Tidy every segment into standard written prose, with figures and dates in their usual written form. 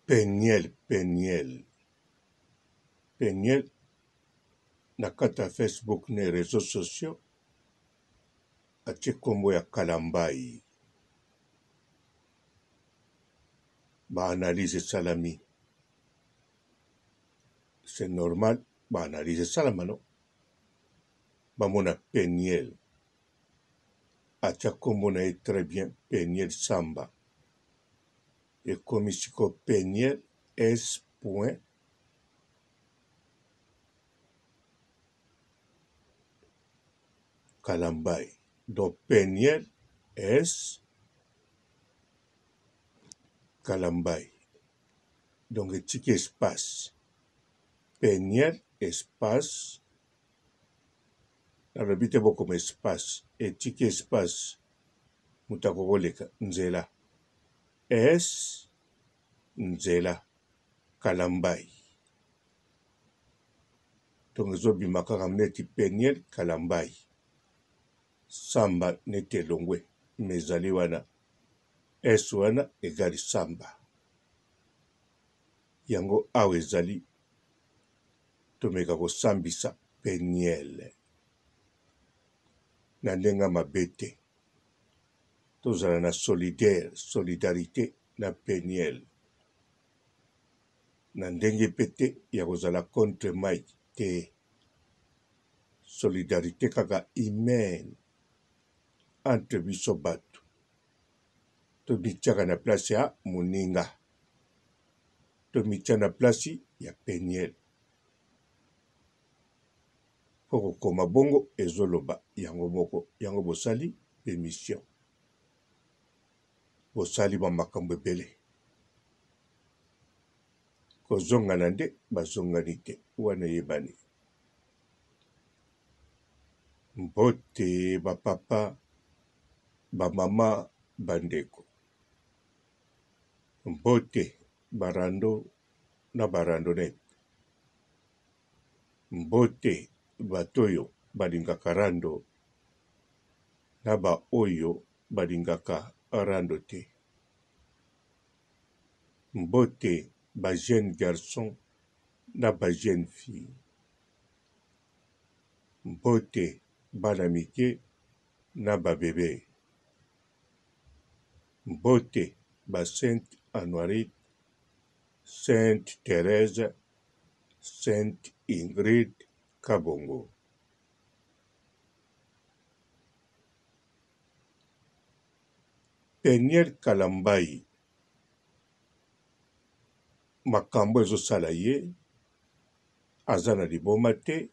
Peniel Peniel Peniel na kati ya Facebook na reseaux sociaux atie kombo ya Kalambayi. Ba analyse esalami c'est normal ba analyse esalama no bamona Peniel atia kombo na ye très bien Peniel Samba ekomi sikoyo Peniel S point Kalambay donc Peniel S Kalambay donc etiki espace Peniel espace nalobi te bokoma espace etiki espace moto akoki koleka nzela S nzela Kalambay donc ezobima kaka neti Peniel Kalambay samba neti elongwe mais ezali wana S wana egali samba yango awa ezali tomeka kosambisa Peniel na ndenge ya mabe te tozala na solidaire solidarite na Peniel na ndenge pe te ya kozala contre Mike te solidarite kaka humaine entre biso batu tomitiaka na place ya moninga tomitia na place ya Peniel po kokoma bongo ezoloba yango moko yango bosali emission bosali ba makambo ebele kozongana nde bazongani te wana eyebani mbote ba papa ba mama ba ndeko mbote ba rando na ba randonnette mbote bato oyo balingaka rando na ba oyo balingaka rando te mbote ba jeune garçon na ba jeune fille mbote bana mike na ba bebe mbote ba sainte Anuarite sainte Therèse sainte Ingrid Kabongo. Peniel Kalambayi makambo ezosala ye aza na liboma te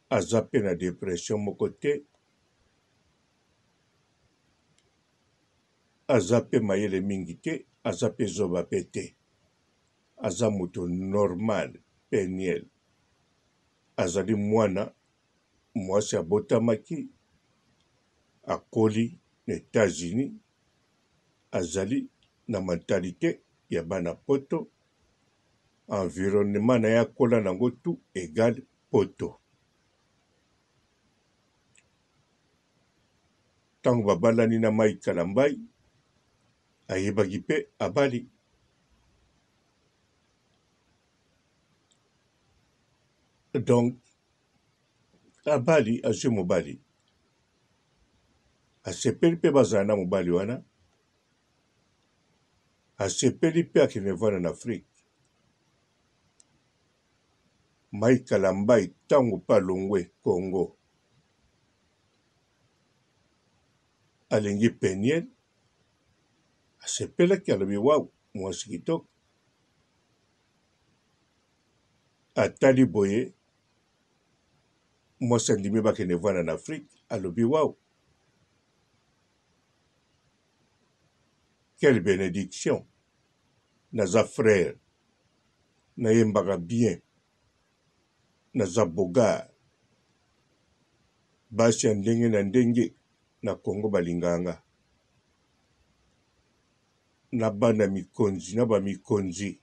aza pe na depression moko te aza pe mayele mingi te aza pe zoba pe te aza moto normal Peniel azali mwana mwasi abotamaki akoli na Etats-Unis azali na mentalite ya bana poto environnement na ye akola nango tout egal poto. Tango babalani na Mike Kalambay, ayebaki pe abali. Donc abali azui mobali asepeli pe bazala na mobali wana asepeli pe akende vanda na Afrique. Mike Kalambay tango pe alongwe Congo alingi Penielle asepelaki alobi waouh muasi kitoko atali boye muasi andimi bakende vanda na Afrique alobi waouh quelle benediction naza frère nayembaka bien naza beaugard basi ya ndenge na ndenge na Congo balingaka nga na bana mikonzi na ba mikonzi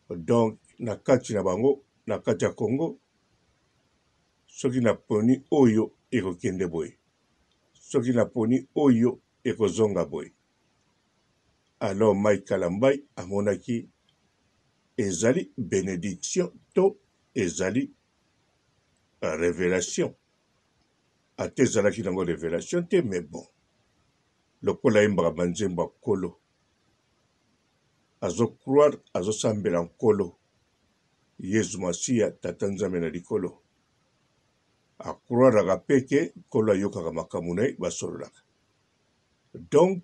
donc na kati na bango na kati ya Congo soki naponi oyo ekokende boye soki naponi oyo. ekozonga boye. Alors Mike Kalambay amonaki ezali benediction to ezali revelation. Ata ezalaki nango revelation te mais bon lokola ayembaka ba nzembo ya Nkolo azo croire azosambela Nkolo Yezu Masiya Tata Nzambe na likolo a croiraka pe ke Nkolo ayokaka makambo na ye basololaka. Donc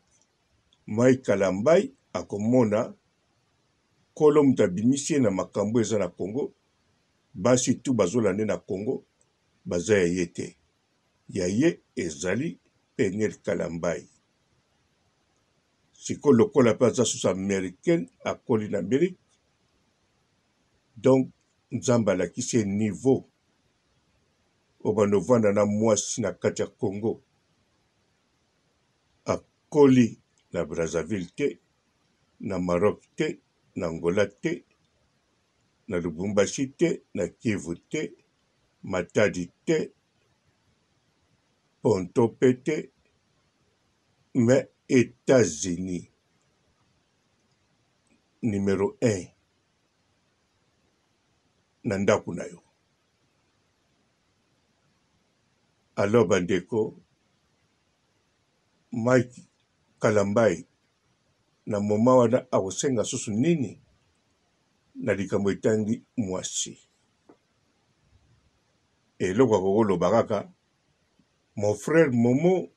Mike Kalambay akomona Nkolo moto abimisi ye na makambo eza na Congo, basi tout bazolanda ye na Congo baza ya ye te. Ya ye ezali Penielle Kalambay. Sikoyo lokola pe aza susu americaine akoli na Amerique donc Nzambe alakisi ye niveau obanda ovanda na mwasi na kati ya Congo akoli na Brazzaville te, na Maroc te, na Angola te, na Lubumbashi te, na Kivu te, Matadi te, Ponto pe te, mais Etats-Unis numero 1 na ndako na yo. Alors bandeko, Mike Kalambay na moment wana akosenga susu nini na likambo etangi mwasi? Eloko akoki koloba kaka mon frère Momo,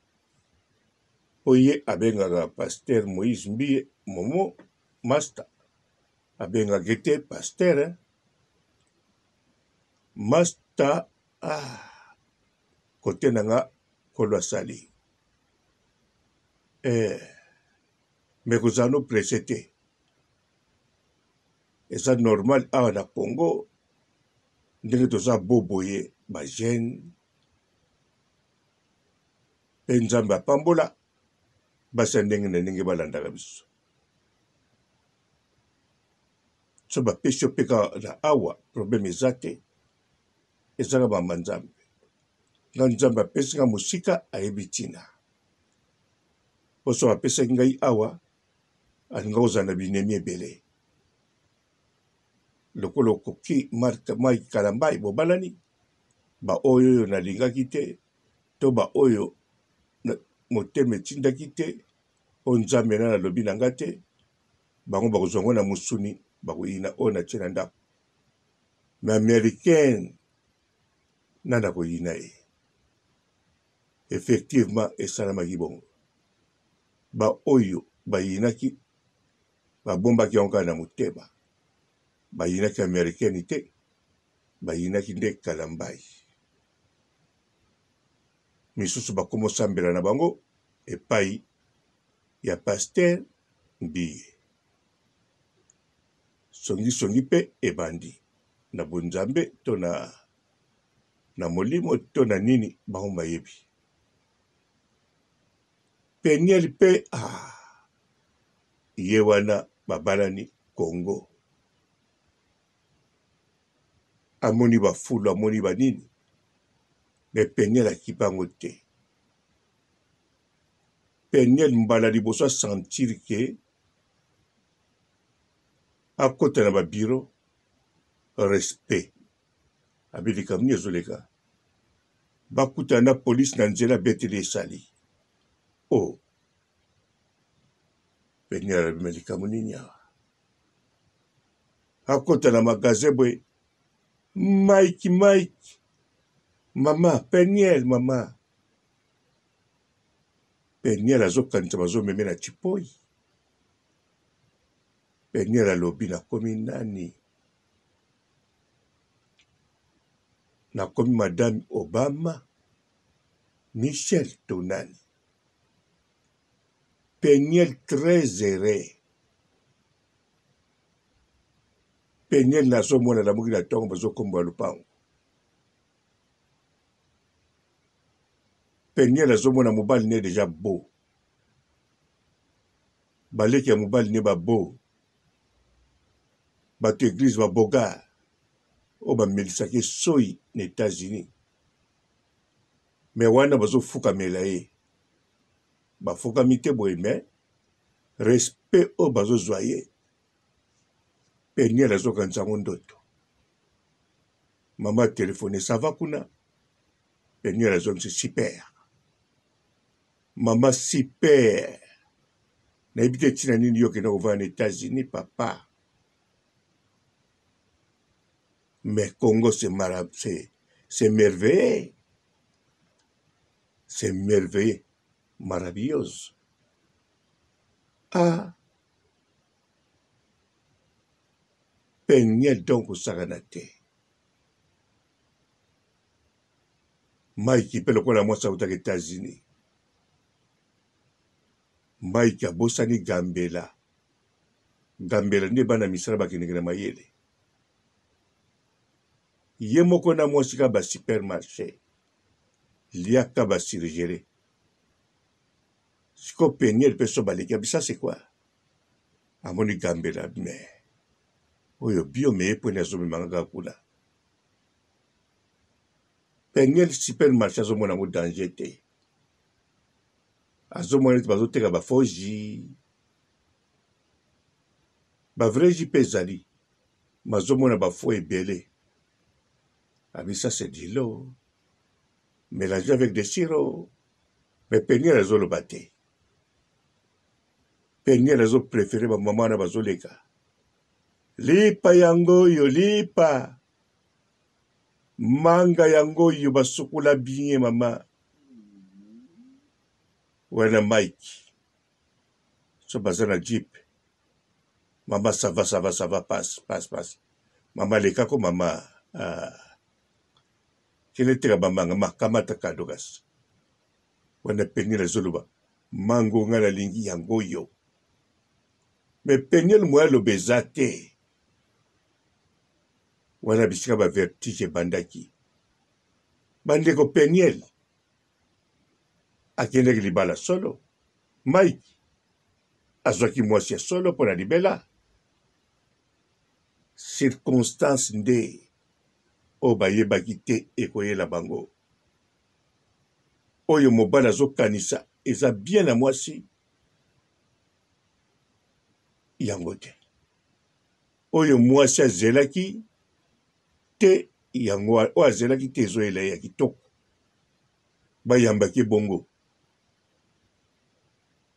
mpo ye abengaka pasteur Moïse Mbiye Momo Master, abengaka ye te pasteur hein? Master ah, kote na nga Nkolo asali eh, mais kozala no presse te, eza normal awa na Congo ndenge toza bo boye ba jeune pe Nzambe apambola basi ya ndenge na ndenge balandaka biso. So bapesi yo pe kaka na awa problème eza te, eza kaka mama Nzambe. Nga Nzambe apesi nga mosika ayebi ntina. Po soki apesaki ngai awa alinga kozala na binemi ebele. Lokola okoki Mark Mike Kalambay bobalani ba oyo oyo nalingaki te to ba oyo motema etindaki te po Nzambe nanu alobi na nga te bango bakozwa yango na mosuni bakoyina oyo natie na ndako. Mais americaine nani akoyina ye? Effectivement esalamaki bongo. Ba oyo bayinaki babombaki yango kaka na motema. Bayinaki americaine te, bayinaki nde Kalambay. Misusu bakomosambela na bango epayi ya pasteur Mbiye. Songi songi pe ebandi na bonzambe to na na molimo to na nini bango bayebi. Peniel pe ah ye wana babalani Congo amoni ba fulu amoni ba nini mais Peniel akipe yango te. Peniel mbala liboso a sentir que akota na ba bureau respect abi likambo nini ezoleka bakutana na police na nzela abeteli esali o oh. Peniel alobi me likambo nini awa akota na magasin boye Mike Mike mama Peniel mama Peniel azokanisa bazomeme na chipoi Peniel alobi nakomi nani nakomi madame Obama Michel to nani Peniel très heureux Peniel nazomona lamuki na ntongo bazokombola lopango Peniel azomona mobali ne deja beau baleki ya mobali ne ba beau bato eglise ba bogar oyo bamelisaki ye soyi na Etats-Unis me wana bazofukamela ye. Bafukami te boye mais respect oyo bazozwa ye Peniel azokanisa yango ndoto. Mama telefone ça va kuna? Peniel azongisi super. Mama super. Nayebi te ntina nini yo okenda kovanda na Etats-Unis papa. Mais Congo c'est mara c'est merveilleux. C'est merveilleux. Maravilloso. Ah. Peniel donc osakana te. Mike mpe lokola mwasi autaki Etats-Unis. Mike abosani Gambela. Gambela nde bana misala bakendeke na mayele. Ye moko na mwasi kaka ba supermarché. Liaka ba surgele. Siko Peniel pe so baleki abi ça c'est quoi? Amoni Gambela mais oyo bio mais ye pwene azomema nga kaka kuna. Peniel supermarché azomona yango danger te. Azomona neti bazoteka ba faux jus. Ba vrai jus pe ezali. Mais azomona ba faux ebele. Abi ça c'est du lot. Mélanger avec des sirop. Mais Peniel azoloba te. Peniel azo préférer ba maman wana bazoleka. Lipa yango oyo lipa. Manga yango oyo basukola bien mama. Wana Mike. So baza na jeep. Mama ça va ça va ça va passe passe passe. Mama leka ko mama. Ah. Kende teka ba manga ma kamata kado kasi. Wana Peniel azoloba mango nga nalingi yango oyo. Mais Peniel moyen aloba eza te. Wana bisika ba vertige ebandaki. Bandeko Peniel akendaki libala solo. Mike azwaki mwasi ya solo mpo na libela. Circonstance nde oyo bayebaki te ekoyela bango. Oyo mobali azokanisa eza bien na mwasi yango te. Oyo mwasi azelaki te yango oyo azelaki te ezoyela ye ya kitoko. Bayambaki bongo.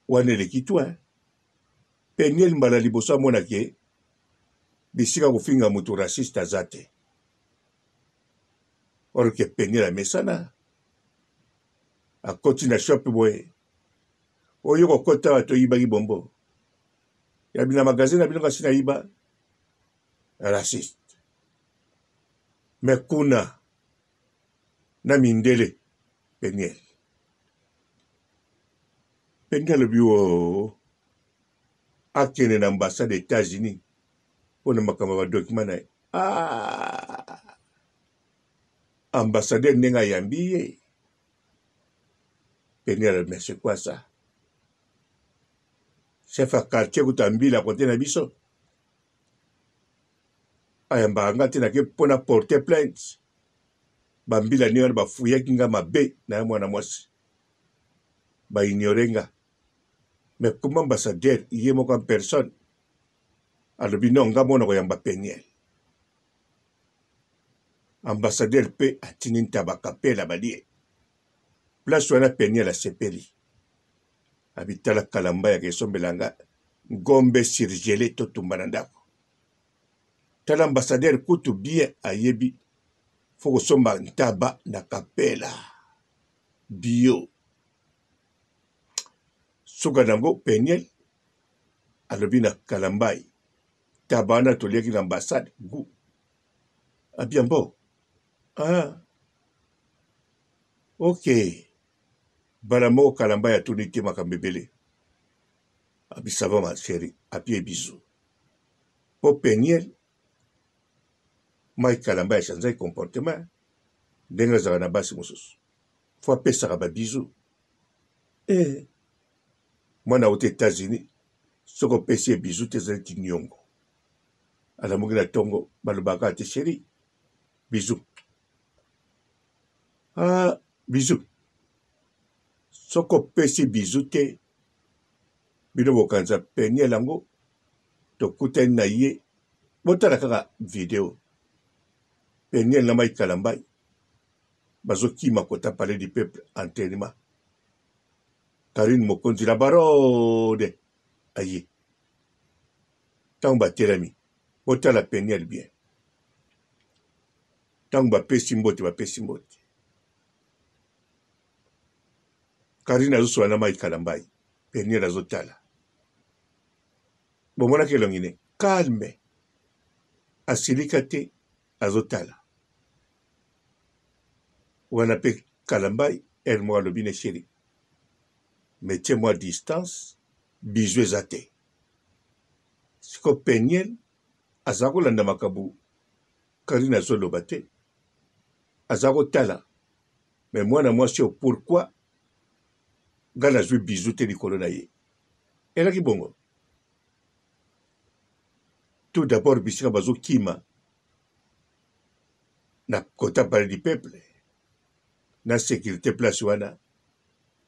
Wana eleki tout hein. Peniel mbala liboso amona ke bisika kofinga moto raciste aza te. Or que Peniel amesana akoti na shop boye oyo kokota bato oyibaki bombo ya bina magasin na bino kasi nayiba raciste me kuna na mindele Peniel Peniel alobi o akende na ambassade ya Etats-Unis mpo na makambo ya badokima na ye ah! Ambassadeur ndenge ayambi ye Peniel alobi mais c'est quoi ça chef ya quartier kutu ambila kote na biso ayambaka nga te nake mpo na porte plainte bambila ndenge wana bafuyaki nga mabe na ya mwana mwasi baignore nga mais comment ambassadeur ye moko en personne alobi non nga mona koyamba Peniel ambassadeur mpe atindi ntaba kapela balie place wana Peniel asepeli abitala kalamba yaka esombela nga ngombe surgele totumba na ndako tala ambassadeur kutu bien ayebi fo kosomba ntaba na kapela bio suka nango Peniel alobi na Kalambayi taba wana toliaki na ambassade gout abiambo ah ok bala moko Kalambayi atuni te makambo ebele abi ça va ma chérie apie bisous po Peniel Mike Kalambayi achanzaki comportement ndenge azalaka na basi mosusu fo apesaka ba bisous eh mwana auti Etats-Unis soki opesi ye bisous te ezali ti niongo alamuki na tongo balobaka te chérie bisous ah bisous. Soki opesi bisous te, bino bokanisa Penielle yango tokutani na ye. Botala kaka video. Penielle na Mike Kalambay bazokima kota palais du peuple entraînement. Carine Mokonzi la baronne aye. Ntango batelami, botala Penielle bien. Ntango bapesi mbote, bapesi mbote. Carine azosola na Mike Kalambay, Penielle azotala. Bomonaki elongi ne calme, asilika te, azotala. Wana pe Kalambay heure moko alobi ne chérie, mettez moi distance, bisous eza te. Siko Penielle aza kolanda makambo Carine azoloba te, aza kotala mais mwana mwasi oyo pourquoi nga nazwi bisous te likolo na ye? Elaki bongo tout d'abord bisika bazokima na kota palais du peuple na sécurité place wana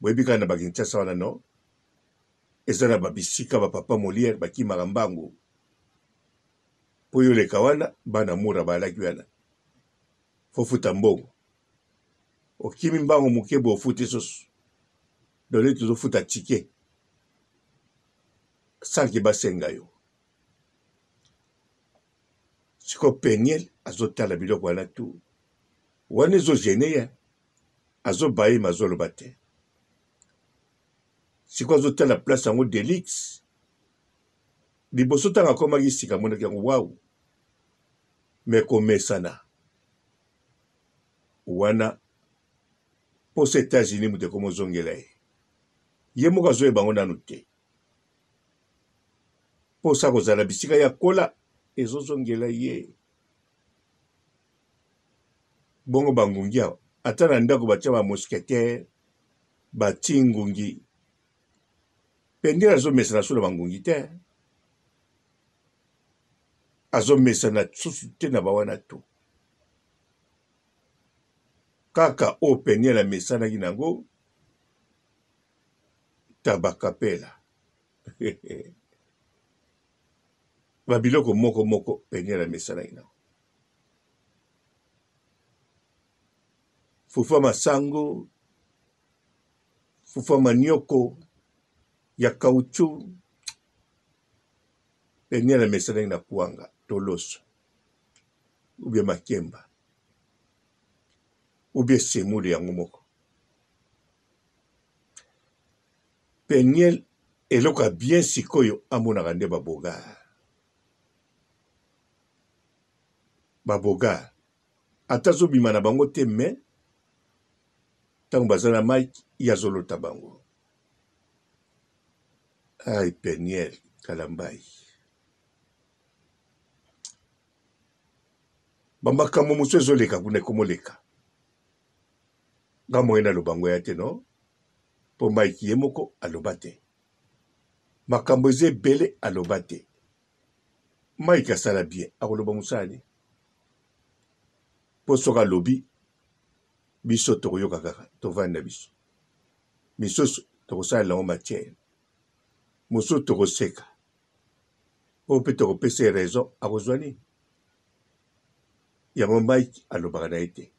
boyebi kaka na bakinshasa wana non eza na babisika ba papa Molière bakimaka mbangu mpo yo oleka wana bana mura balaki wana fofuta mbongo okimi mbango moke boye ofuti susu dole tozofuta tike sanke basenga yo siko peniel azotala biloko wana tu wana ezogene ye azobaye ma azoloba te siko azotala place yango delix liboso ntango akomaki sika amonaki yango wau me komesana wana mposa Etats-Unis moto ekomi ozongela ye ye moko azoyeba yango nanu te mposa kozala bisika ya kola ezozongela ye bongo bangungi awa ata na ndako batya ba mousquetaire bati ngungi pendela azomesana so na bangungi te azomesana susu te na bawana to kaka oyo peniel amesanaki na yango tabakapela babiloko moko moko peniel amesanaki na yango fufu ya masango fufu ya manioko ya caoutchouc peniel amesanaki na kwanga to loso ou bien makemba ou bien semoule yango moko peniel eloko ya bien sikoyo amonaka nde babogar babogar ata azobima na bango te mais ntango baza na mike ye azolota bango ai peniel kalambai bamakambo mosusu ezoleka kuna ekomoleka nga moye naloba ngo ya te no mpo mike ye moko aloba te makambo eza ebele aloba te mike asala bien akoloba mosala nini mpo soki alobi biso tokoyoka kaka tovandi na biso misusu tokosalela yango matière mosusu tokoseka oyo mpe tokopesa ye raison akozwa nini yango mike alobaka na ye te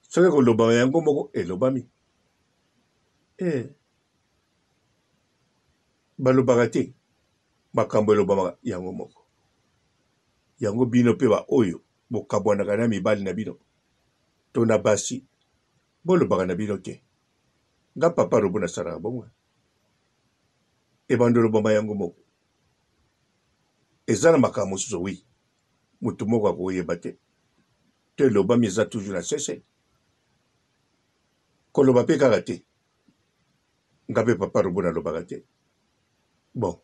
soki ekolobama yango moko elobami eh. Balobaka te makambo elobamaka yango moko yango bino mpe baoyo bokabwanaka na mibali na bino to na basi bolobaka na bino te nga papa robo nasalaka bongo ebanda olobama yango moko eza na makambo mosusu wi moto moko akoyeba te to elobami eza toujours na sese koloba mpe kaka te nga mpe papa robo nalobaka te bon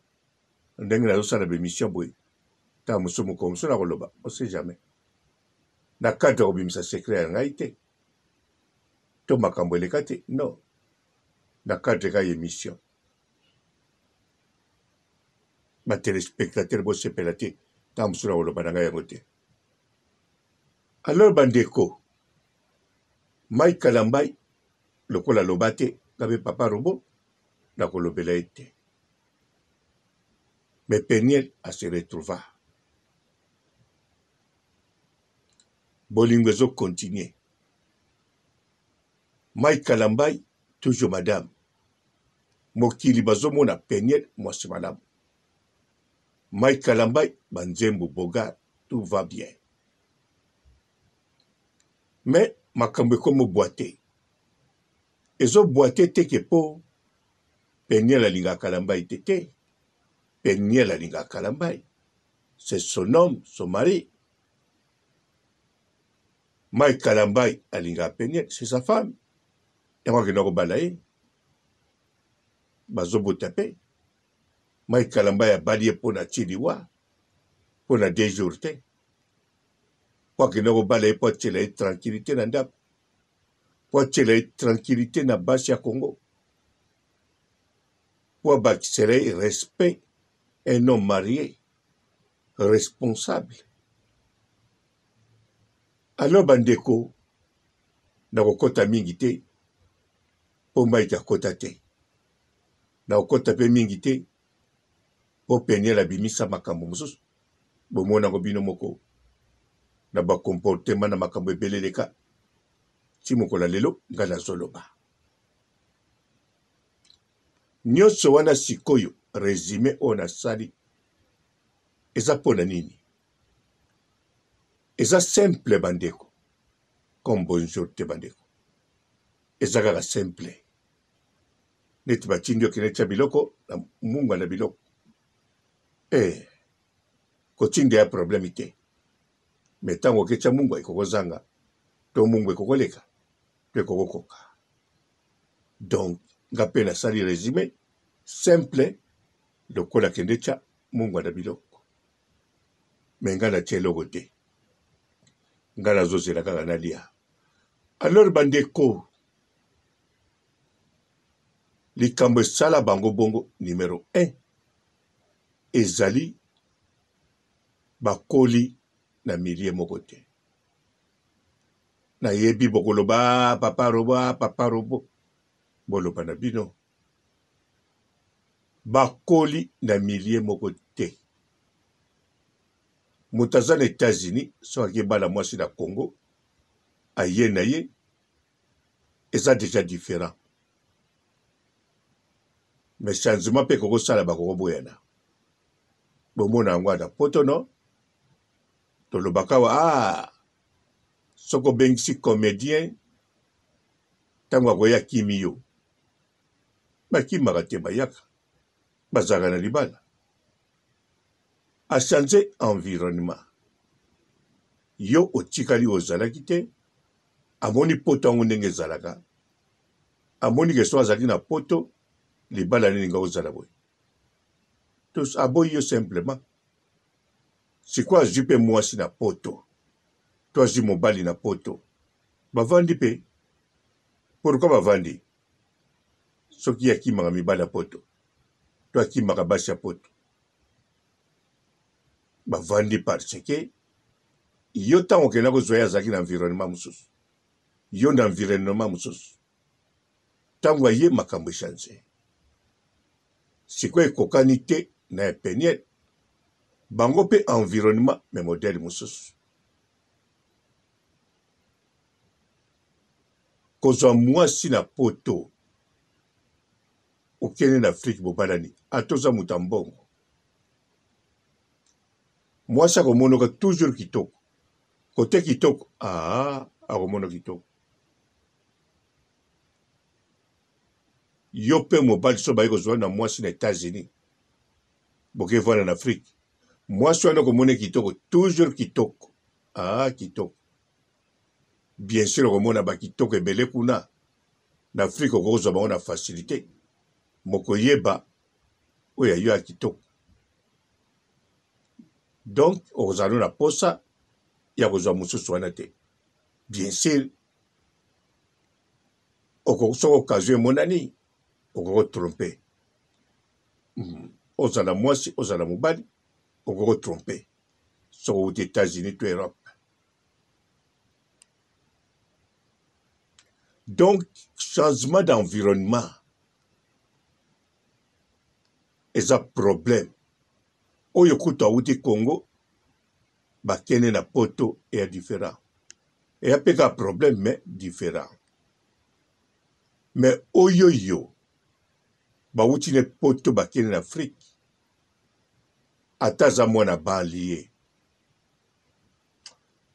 ndenge nazosala bemission boye ntango mosusu mokolo mosusu nakoloba on sait jamais na cadre ya kobimisa secret ya ngai te to makambo eleka te non na cadre kaka ya emission ba telespectateur bosepela te ntango mosusu nakoloba na ngai yango te alors bandeko mike kalambay. Lokola aloba te, nga pe papa robot nakolobela ye te. Mais Penielle a se retrouva. Bolingo ezo continuer. Mike Kalambay toujours madame. Mokili bazomona Penielle mwasi malamu. Mike Kalambay ba nzembo Bogar tout va bien. Mais makambo ekomi boite. Ezo boite te ke po Penielle alingaka Kalambay te te. Penielle alingaka Kalambay. C'est son homme, son mari. Mike Kalambay alingaka Penielle, c'est sa femme. Yango akenda kobala ye. Bazobota pe. Mike Kalambay abali ye mpo na tie liwa, mpo na deux jours te. Mpo akenda kobala ye mpo atiela ye tranquillité na ndako. Mpo atiela ye tranquillité na basi ya Congo. Mpo abakisela ye respect, un homme marié, responsable. Alors ba ndeko nakokota mingi te mpo Mike akota te. Nakokota mpe mingi te mpo Penielle abimisa makambo mosusu. Bomona yango bino moko na ba comportement na makambo ebele eleka ti mokolo ya lelo ngai nazoloba. Nyonso wana sikoyo resume oyo nasali eza mpo na nini? Eza simple ba ndeko comme bonjour te ba ndeko eza kaka simple neti batindi yo kende tia biloko na mungwa na biloko eh kotinda ya problème te mais ntango oketia mungwa ekokozanga to mungwa ekokoleka to ekokokoka donc nga mpe nasali resume simple lokola kende tia mungwa na biloko me ngai natia eloko te ngai nazozela kaka nalia alors bandeko likambo esala bango bongo numero 1 ezali bakoli na milie moko te nayebi bokoloba ah, papa robo ah, papa robo boloba na bino Bakoli na milieu moko te. Moto aza na Etats-Unis soki ake bala mwasi na Congo aye na ye eza dejà different. Mais changement pe ekoki kosala bakoki koboyana. Bomona yango na poto no? Tolobaka awa ah soki obengisi comedien tango akoya akimi yo. Bakimaka te bayaka bazalaka na libala a change environnement yo otikali ozalaki te amoni poto yango ndenge ezalaka amoni ke soki azalaki na poto libala nini nga ozala boye tous aboyi yo simplement sikoyo azwi mpe mwasi na poto to azwi mobali na poto bavandi mpe pourquoi bavandi soki ye akimaka mibali ya poto to akimaka basi ya poto bavandi parce que yo ntango okenda kozwa ye azalaki na environnement mosusu yo na environnement mosusu ntango aye makambo echange sikoyo ekokani te na ya peniel bango mpe environnement me modele mosusu Kozwa mwasi na poto okende na Afrique bobalani ata oza moto ya mbongo mwasi akomonoka toujours kitoko kote kitoko aa akomono kitoko yo mpe mobali so baye kozwa na mwasi na Etats-Unis boke vanda na Afrique mwasi wana okomona kitoko toujours kitoko aa kitoko Bien sur okomona ba kitoko ebele kuna na Afrique okoki kozwa bango na facilite mokoyeba oyo ya yo ya kitoko donc okozala na posa ya kozwa mosusu wana te bien sur soki occasion emonani okoki kotrompe hmm. ozala mwasi ozala mobali okoki kotrompe soki outi Etats-Unis to Europe. Donc changement d'environnement eza problème. Oyo kutu awuti Congo bakende na poto eya different. Eya pe kaka problème mais different. Mais oyo yo bawuti ne poto bakende na Afrique ata aza mwana banlieue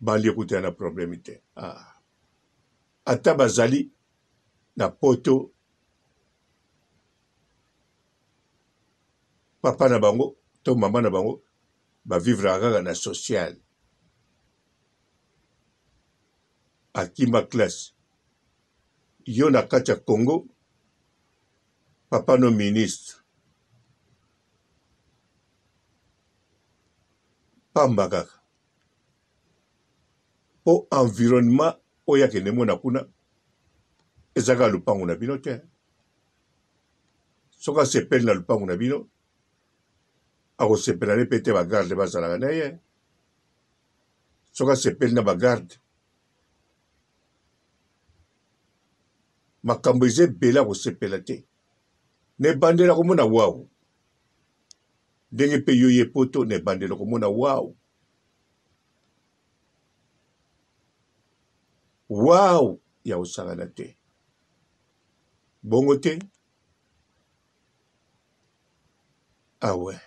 banlieue kutu ya na problème te ah. Ata bazali na poto papa na bango to mama na bango ba vivraka kaka na social. Akima classe yo na kati ya Congo papa no ministre pamba kaka po environnement oyo akende mona kuna eza kaka lupangu na bino te. Soki asepeli na lupangu na bino akosepela ne pe te ba garde bazalaka na ye. Soki asepeli na ba garde makambo eza ebele akosepela te. Na ebandeli akomona wawu ndenge pe yo ye poto na ebandeli okomona wawu wawu ya kosakana te bongo te awe ah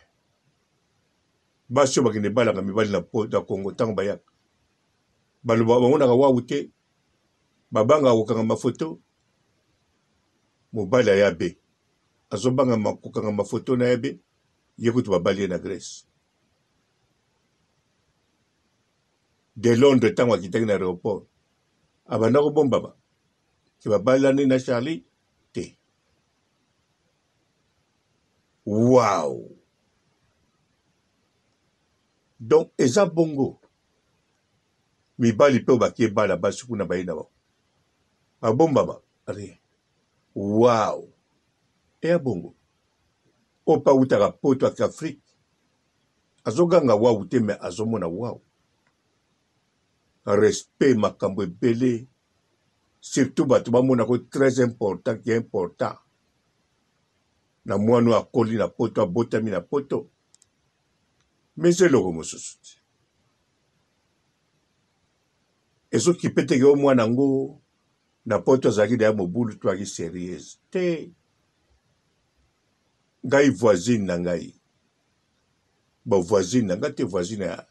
basi oyo bakende balaka mibali na, na Congo ntango bayaka baloba bamonaka wawu te babangaka kokanga mafoto mobali aya be azobanga kokanga mafoto na ye be ye kutu babali ye na Grèce de Londres ntango akitaki na aéroport abanda kobombama ke babalani na Charlie te wow donc eza bongo mibali mpe oyo bake bala basi kuna baye na bango babombama rien wow eya bongo oyo mpe awutaka poto ake afrique azoganga wawu te me azomona wawu respect makambo ebele surtout bato bamona ko très important ke important na mwana oyo akoli na poto abotami na poto mais eza eloko mosusu te ezokipe teke o mwana yango na poto azalaki deya mobulu to aki serieuse te ngai voisine na ngai ba voisine na ngai te voisine ya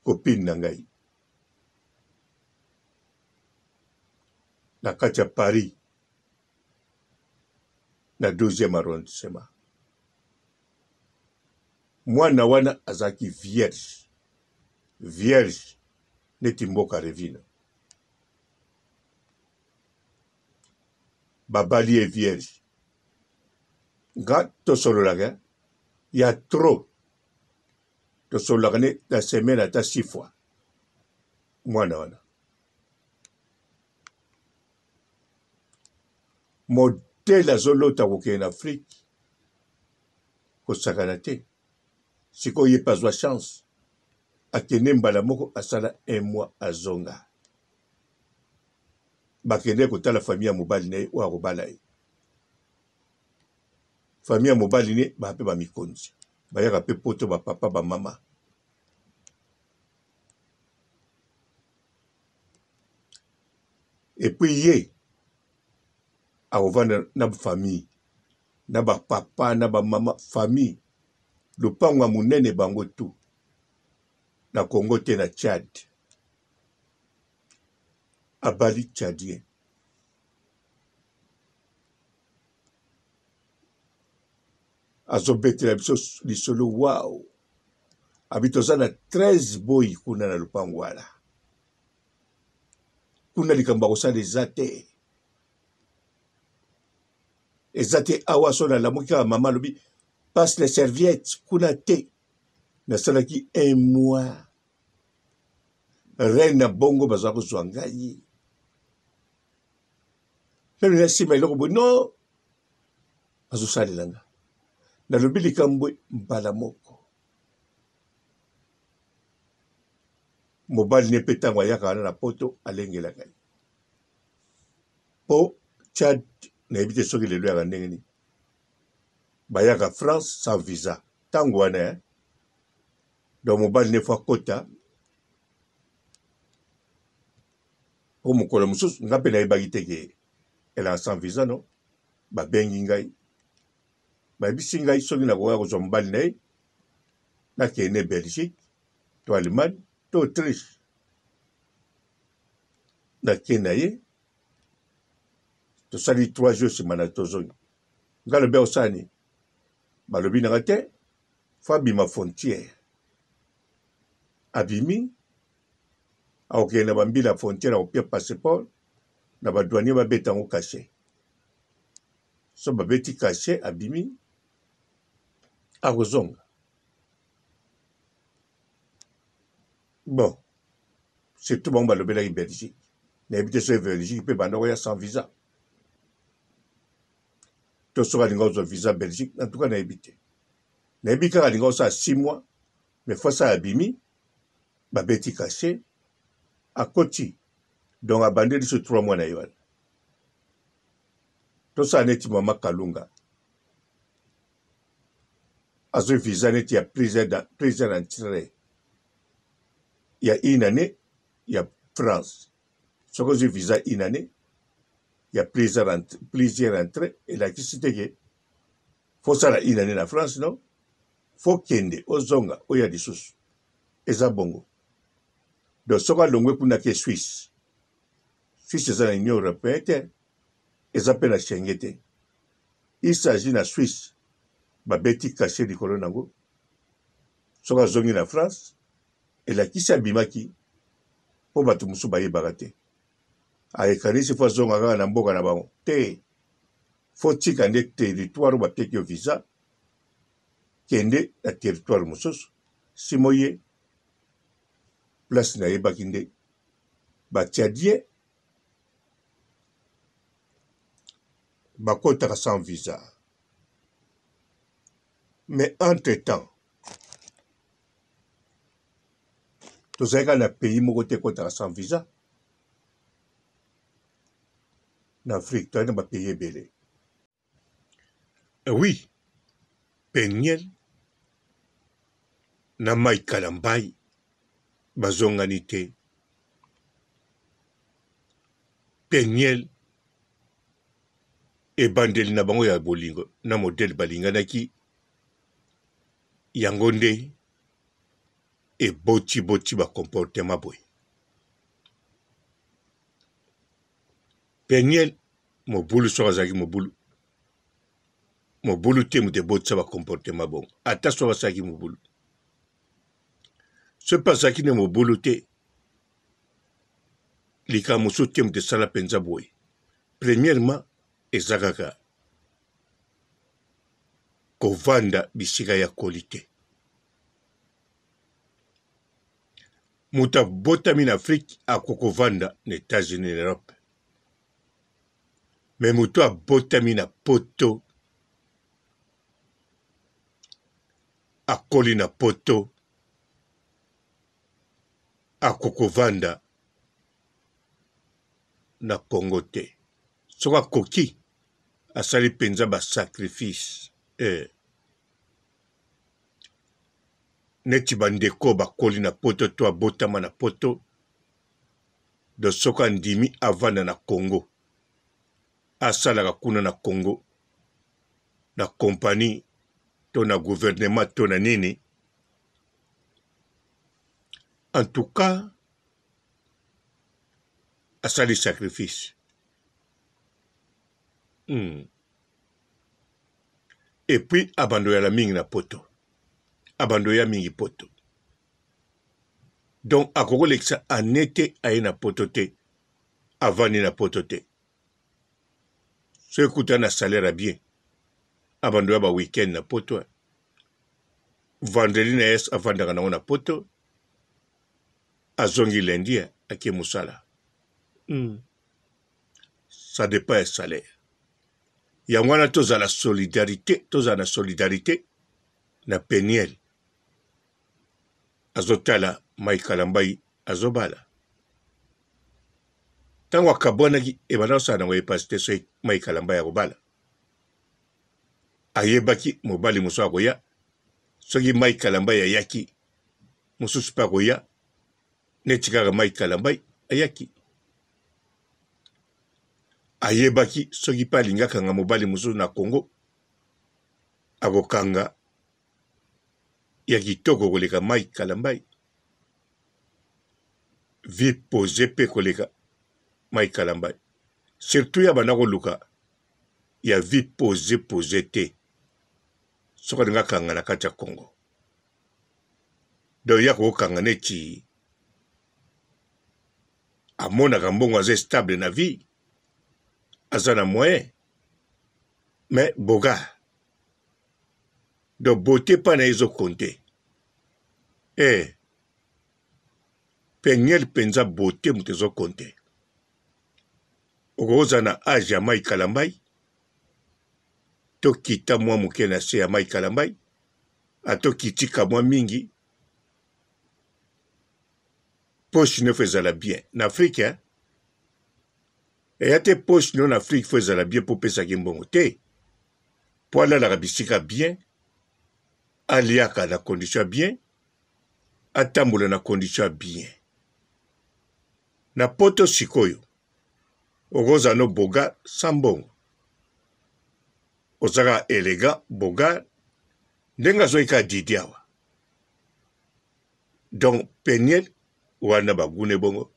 copine na ngai na kati ya Paris na 12e arrondissement mwana wana azalaki vierge vierge neti mboka revina babali ye vierge nga tosololaka ya trop tosololaka ne na semaine ata six fois mwana wana modele azolota kokende na afrike kosakana te sikoyo ye mpe azwa chance akende mbala moko asala un mois azonga bakende kotala famille ya mobali na ye oyo akobala ye famille ya mobali ne ba mpe bamikonzi bayaka mpe poto bapapa bamama epuis ye akovanda na famille na ba papa na ba mama famille lopango ya monene bango tout na Congo te na Tchad abali tchadien azobetela biso lisolo wow abi toza na 13 boyi kuna na lopango wana kuna likambo ya kosala eza te eza te awa so nalamuki kaka mama alobi passe les serviettes kuna te nasalaki un mois reine na bongo baza kozwa ngai meme na nsima eloko boye no azosalela nga nalobi likambo mbala moko mobali ne mpe ntango ayaka wana na poto alengelaka ye. Po Tchad nayebi te soki lelo eyaka ndenge nini. Bayaka France sans visa tango wana hein. Donc mobali nde faut akota po mokolo mosusu nga mpe nayebaki te ke elaka sans visa non. Babengi ngai bayebisi ngai soki nakoya kozwa mobali na ye nakende Belgique to Allemagne to Autriche. Nake na ye tosali 3 jours nsima na tozongi. Nga alobi akosala nini? Balobi na nga te fo abima frontière. Abimi akokende na bambila ya frontière akopia passeport na ba douanier babeta yango cachet. So babeti cachet abimi akozonga. Bon surtout bango balobelaki Belgique nayebi te soki Belgique mpe banda koya sans visa to soki alinga kozwa visa Belgique en tout cas nayebi te nayebi kaka alinga kosala 6 mois mais fois ça abimi babeti cachet akoti donc abandeli so 3 mois na ye wana tosala neti mama Kalunga azwi visa neti ya plusieurs entrée ya une année ya France soki ozwi visa une année ya plusieurs entrée elakisi te ke fosala une année na France non fo kende ozonga oya lisusu eza bongo donc soki alongwe kuna ke Suisse Suisse eza na Union européenne te eza mpe na Schengen te il s'agit na Suisse babeti cachet likolo nango soki azongi na France elakisi abimaki mpo bato mosusu bayebaka te ayekanisi fo azonga kaka na mboka na bango te fo tika nde territoire oyo bapeki yo visa kende na territoire mosusu simo ye place nayebaki nde ba tchadien bakotaka sans visa mais entre temps tozali kaka na pays moko te ekotaka sans visa na Afrique tozali na ba pays ebele oui Peniel na Mike Kalambay bazongani te Peniel ebandeli na bango ya bolingo na modele balinganaki yango nde eboti boti ba comportement boye. Peniel mobulu soki azalaki mobulu mobulu te moto ebotisa ba comportement bongo ata soki asalaki mobulu soki mpe azalaki nde mobulu te likambo mosusu te moto esala mpenza boye premièrement eza kaka kovanda bisika ya koli te Moto abotami na Afrique akoki kovanda na Etats-Unis na Europe. Mais moto abotami na poto akoli na poto akoki kovanda na Congo te. Soki akoki asali mpenza ba sacrifice eh. Neti ba ndeko bakoli na poto to abotama na poto donc soki andimi avanda na Congo asalaka kuna na Congo na compagnie to na gouvernement to na nini en tout cas asali sacrifice. Et puis abanda oyala mingi na poto abanda oya mingi poto donc akoki kolekisa annee te aye na poto te avandi na poto te soki kuta na salaire ya bien abanda oya ba week-end na poto vendredi na ye avandaka nango na poto azongi lundi ake mosala. Ça dépend ya salaire. Yango wana tozala solidarite, tozala na solidarite na Peniel. Azotala Mike Kalambay azobala. Ntango akabwanaki, ebanda kosala nango ye mpasi te soki Mike Kalambay akobala. Ayebaki mobali mosusu akoya, soki Mike Kalambay ayaki, mosusu mpe akoya, neti kaka Mike Kalambay ayaki. Ayebaki soki mpe alingi akanga mobali mosusu na Congo, akokanga ya kitoko koleka Mike Kalambay. Vie posee mpe koleka Mike Kalambay. Surtout ya banda koluka ya vie posee posee te soki alingi akanga na kati ya Congo. Donc ye akokanga neti amonaka mbongo aza stable na vie, aza na moyen mais boga donc beauté pa na ye ezo compter eh Peniel penza beauté moto ezo compter okoki kozala na age ya Mike Kalambay to kita mwa moke na se ya Mike Kalambay ata okiti ka mwa mingi poche no fo ezala bien na Afrique hein? Eya te poche no na Afrique fo ezala bien po opesaki mbongo te po alalaka bisika bien aliaka na condition ya bien atambola na condition ya bien na poto sikoyo okozala no bogar sans mbongo oza kaka elegant bogar ndenge azwaki kaka didi awa donc peniel wana bagune bongo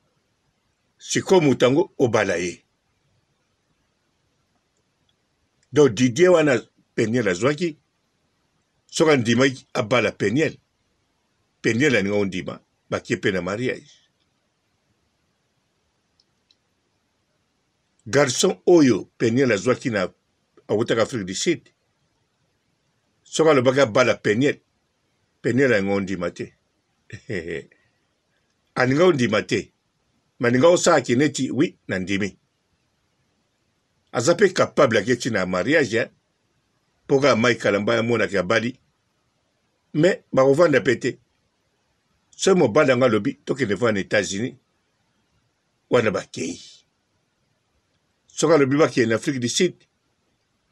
sikoyo moto yango obala ye donc didier wana peniel azwaki soki andimaki abala peniel peniel alinga ondima bakie mpe na mariage garçon oyo peniel azwaki na awutaka afrique du sud soki alobaki abala peniel peniel alinga ondima te alinga ondima te me alinga osala ke neti wi na ndimi aza mpe capable ake ti na mariage eh? mpo kaka Mike Kalambay amonaka abali me bakovanda mpe te soki mobali yango alobi tokende vanda na Etats-Unis wana bakei soki alobi bakende na Afrique du Sud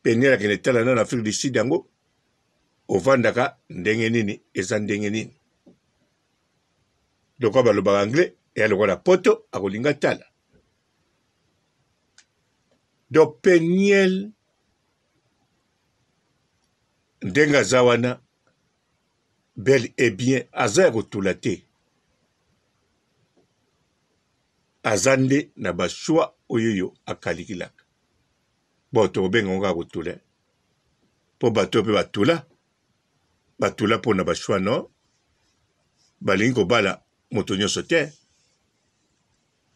Peniel akende tala na Afrique du Sud yango ovandaka ndenge nini eza ndenge nini lokola balobaka anglais eya lokola poto akolinga tala donc Peniel ndenge aza wana bel et bien aza ya kotula te aza nde na ba choix oyoyo akalikilaka bon tokobenga yango kaka kotula mpo bato mpe batula batula mpo na ba choix no balingi kobala moto nyonso te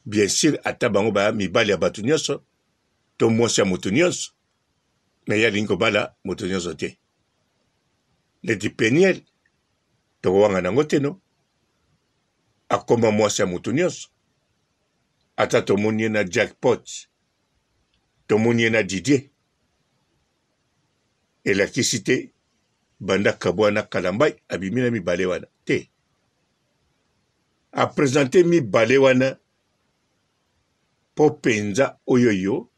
bien sûr ata bango ba mibali ya bato nyonso to mwasi ya moto nyonso me ye alingi kobala moto nyonso te neti peniel tokowanga nango te no akoma mwasi ya moto nyonso ata tomoni ye na jackpot tomoni ye na didier elakisi te banda kabwana kalambai abimi na mibale wana te apresente mibale wana mpo mpenza oyo yo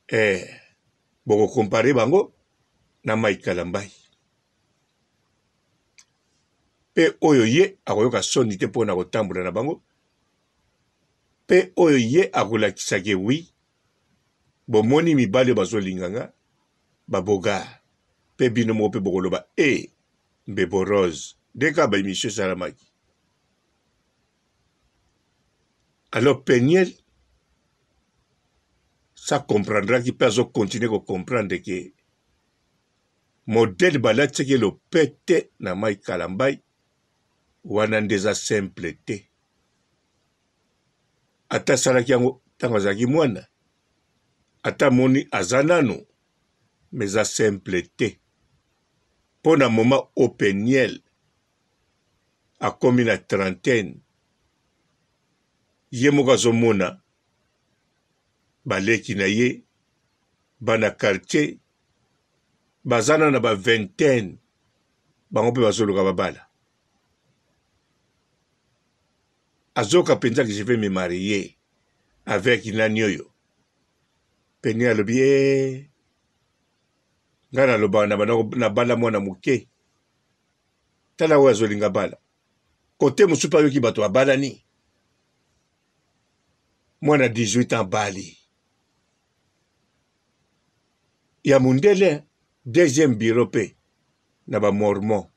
eh, bokokompare bango na Mike Kalambay mpe oyo ye akoyoka soni te mpo na kotambola na bango mpe oyo ye akolakisa ke wi bomoni mibali oyo bazolinga nga babogar mpe bino moko mpe bokoloba e eh, mbebo rose nde kaka baemission esalamaki Alors Peniel sa comprendraki mpe azo continuer ko comprendre ke modèle balatisaki ye lopete na Mike Kalambay wana nde eza simple te. Ata asalaki yango ntango azalaki mwana, ata amoni aza nanu mais eza simple te mpo na moment oyo Peniel akomi na trentaine ye moko azomona baleki na ye bana quartier baza na na ba vingtaine bango mpe bazoluka babala azoka mpenza que je vais me marier. Avec nani oyo? Peniel alobi ee ngai nalobaka na banda nabala mwana moke tala oyo azolinga bala kote mosusu mpe ayoki bato babalani mwana 18 ans bali ya mondele deuxième bureau mpe na ba mormon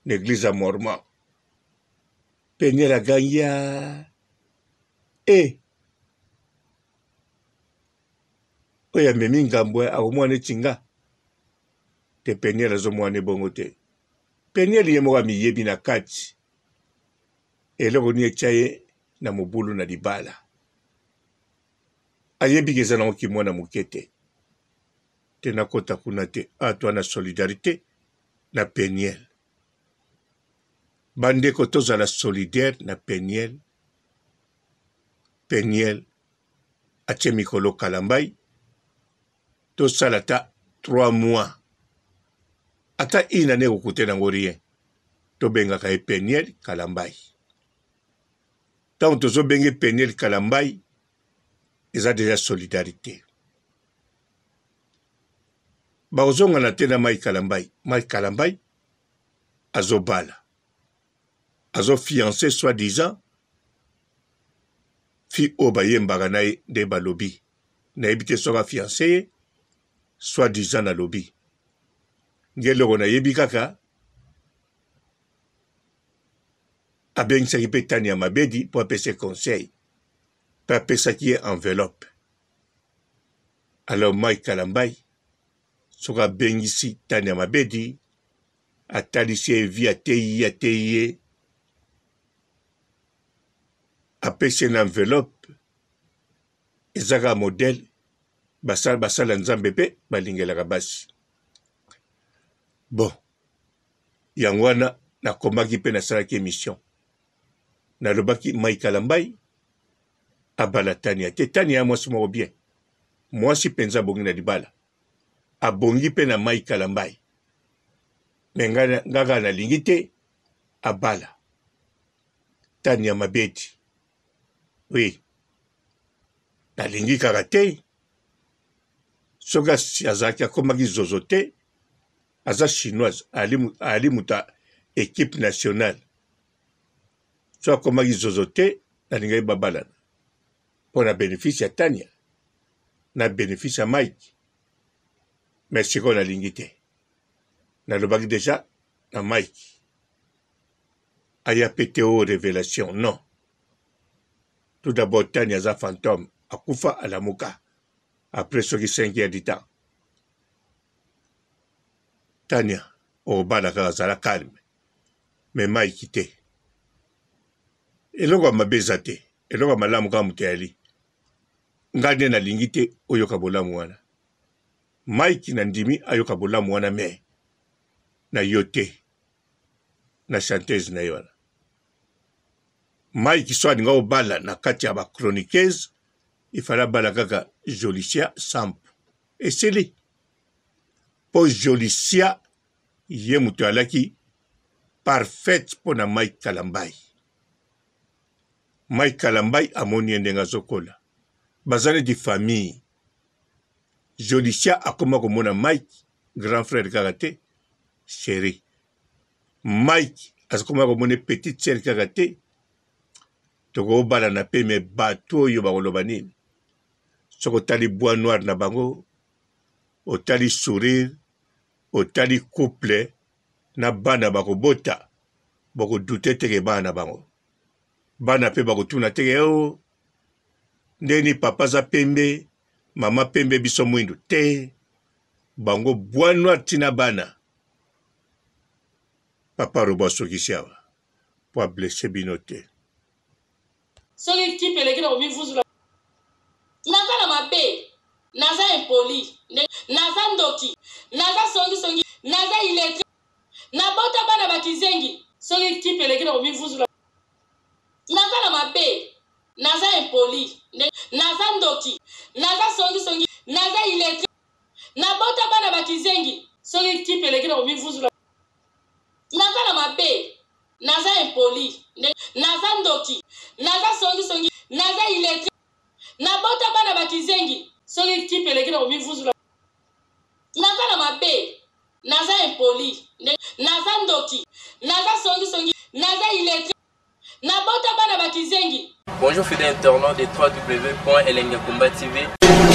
na eglise ya mormon peniel agangi ya e oyo amemi ngambo akomona neti nga te. Peniel azomona ebongo te. Peniel ye moko amiyebi na kati eloko nini etya ye na mobulu na libala. Ayebi ke eza nango kimwana moke te. Te nakota kuna te. A toi na solidarité na Peniel. Bandeko tozala solidaire na Peniel. Peniel atie mikolo Kalambay tosala ata 3 mois ata une année ekokute nango rien tobengaka ye Peniel Kalambay. Ntango tozobenge Peniel Kalambay eza deja solidarité. Bakozongana te na Mike Kalambay. Mike Kalambay azobala azo fiance soit disant fille oyo bayembaka na ye nde balobi nayebi te soki afiance ye soit disant nalobi nge eloko nayebi kaka abengisaki mpe tani ya mabedi mpo apesa conseil mpe apesaki ye enveloppe. Alors Mike Kalambay soki abengisi tani ya mabedi atalisi ye vie ateyi ye ateyi ye apesi ye na enveloppe eza kaka modèle basala basala nzambe mpe balingelaka basi bon yango wana nakomaki mpe nasalaki emission nalobaki Mike Kalambay abala Tania te. Tania ya mwasi moko bien, mwasi mpenza abongi na libala, abongi mpe na Mike Kalambay. Me nga kaka nalingi te abala Tania Mabedi. Oui, nalingi kaka te. Soki azalaki akomaki zozo te, aza chinoise, ali moto ya equipe nationale. Soki akomaki zozo te, nalingaki babalana mpo na benefice ya Tania na benefice ya Mike. Mais sikoyo nalingi te, nalobaki deja na Mike aya pe te o revelation non. Tout d'abord Tania aza fantome, akufa alamuka après soki 5 heures du temps. Tania okobala kaka, zala calme, mais Mike te. Eloko ya mabe eza te, eloko ya malamu kaka moto ayali. Ngai nde nalingi te oyoka bolamu wana. Mike na ndimi ayoka bolamu wana mais na yo te, na chanteuse na ye wana. Mike so alinga obala na kati ya ba chroniqueuse, il fallait abala kaka Jolicia Sampu. Esili. Po Jolicia ye moto alaki parfaite mpo na Mike Kalambay. Mike Kalambay amoni ye ndenge azokola. Baza neti famille. Jolicia akoma komona Mike grand frère kaka te, chéri. Mike akoma komona petite sœur kaka te. Tokobalana pe me bato oyo bakoloba nini? Soki otali bois noir na bango, otali sourire, otali couple na bana bakobota, bokodute teke bana na bango. Bana pe bakotuna teke o oh, ndeni papa aza pembe, mama pembe biso mwindu te. Bango bois noir tina bana. Papa Robo asukisi awa po a blesse bino te. Soki kipe eleki na komivuzula. Naza na mabe, naza impoli, naza ndoki, naza songi songi, naza illettre, nabota bana ba kizengi. Soki kipe eleki na komivuzula. Naza na mabe, naza impoli, naza ndoki, naza songi songi, naza illettre, nabota bana ba kizengi. Soki kipe eleki na komivuzula. Naza na mabe, naza impoli, naza ndoki, naza songi songi, naza illettre, Nabota bana ba kizengi. Soki kipe eleki na komivuzula. Naza na mabe. Naza impoli. Naza ndoki. Naza songi songi. Naza illettre. Nabota bana ba kizengi. Bonjour fidèle internaute de www.elengiyakomba TV.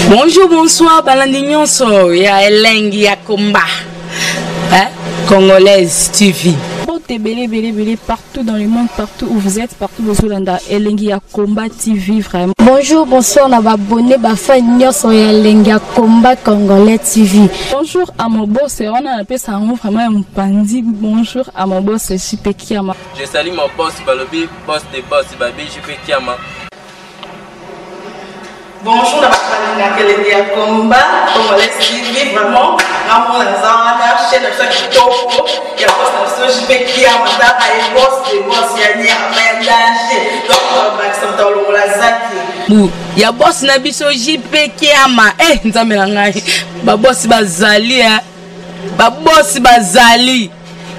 Bonjour, bonsoir, balandi nyonso ya Elengi ya Komba. Hein? Congolaise TV. Mbote ebele ebele ebele partout dans le monde, partout où vous êtes, partout bozolanda Elengi ya Combat TV vraiment. Bonjour, bonsoir na ba abonné ba fan nyonso ya Elengi ya Combat Congolais TV. Bonjour à mon boss, wana napesa yango vraiment ya mopanzi. Bonjour à mon boss JP Kiama. Je salue mon boss Balobi, boss des boss Babi JP Kiama. Bonjour na bato balingaka elengi ya combat congolais TV vraiment ngamona naza wana chaîne na biso ya kitoko ya boss na biso JP Kiama tala ye boss de boss ya nyama ya danger donc bakisa moto alongola zaki bu ya boss na biso JP Kiama eh nzambe na ngai ba boss bazali eh ba boss bazali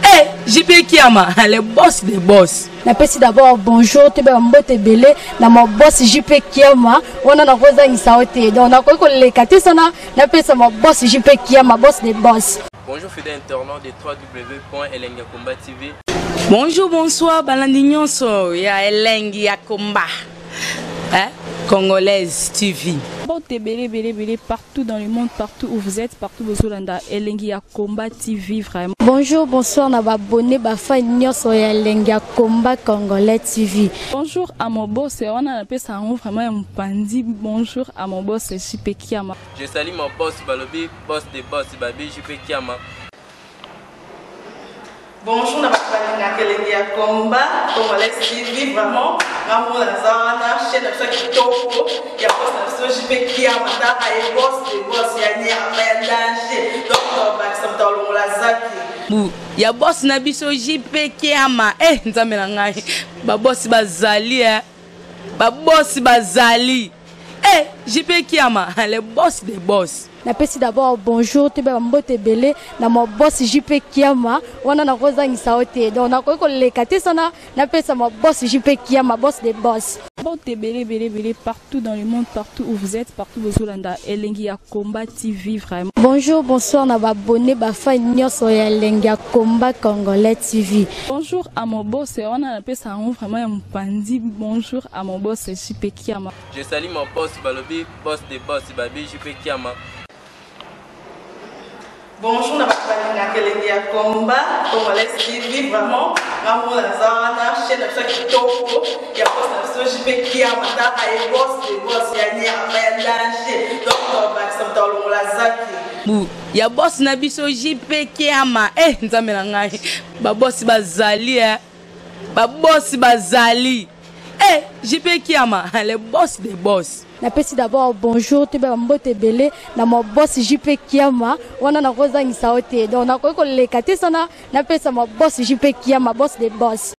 eh JP Kiama le boss des boss. Napesi d'abord bonjour toyeba mbote ebele na ma boss JP Kiama wana nakozangisa yo te donc nakoki koleka te sana napesa ma boss JP Kiama boss des boss. Bonjour fidèle internaute de www.elengiyakomba TV. Bonjour, bonsoir, balandi nyonso ya Elengi ya Komba. Hein? Congolaise TV. Mbote ebele ebele ebele partout dans le monde, partout où vous êtes, partout bozolanda Elengi ya Combat TV vraiment. Bonjour, bonsoir na ba abonné ba fan nyonso ya Elengi ya Combat Congolais TV. Bonjour à mon boss, wana napesa yango vraiment ya mopanzi. Bonjour à mon boss JP Kiama. Je salue mon boss Balobi, boss des boss Babi JP Kiama. Bonjour na bato balingaka elengi ya combat congolais TV vraiment ngamona naza wana chaîne na biso ya kitoko ya boss na biso JP Kiama tala ye boss de boss ya nyama ya danger donc bakisa moto alongola zaki bu ya boss na biso JP Kiama eh nzambe na ngai ba boss bazali eh ba boss bazali eh JP Kiama le boss des boss. Napesi d'abord bonjour toyeba mbote ebele na ma boss JP Kiama wana nakozangisa yo te donc nakoki koleka te sana napesa ma boss JP Kiama boss des boss. Mbote ebele ebele ebele partout dans le monde, partout où vous êtes, partout bozolanda Elengi ya Combat TV vraiment. Bonjour, bonsoir na ba abonné ba fan nyonso ya Elengi ya Combat Congolais TV. Bonjour à mon boss, wana napesa yango vraiment ya mopanzi. Bonjour à mon boss JP Kiama. Je salue mon boss Balobi, boss des boss Babi JP Kiama. Bonjour na bato balingaka elengi ya combat congolais TV vraiment ngamona naza wana chaîne na biso ya kitoko ya boss na biso JP Kiama tala ye boss de boss ya nyama ya danger donc bakisa moto alongola zaki bu ya boss na biso JP Kiama eh nzambe na ngai ba boss bazali eh ba boss bazali eh JP Kiama le boss des boss. Napesi d'abord bonjour toyeba mbote ebele na ma boss JP Kiama wana nakozangisa yo te donc nakoki koleka te sana napesa ma boss JP Kiama boss des boss.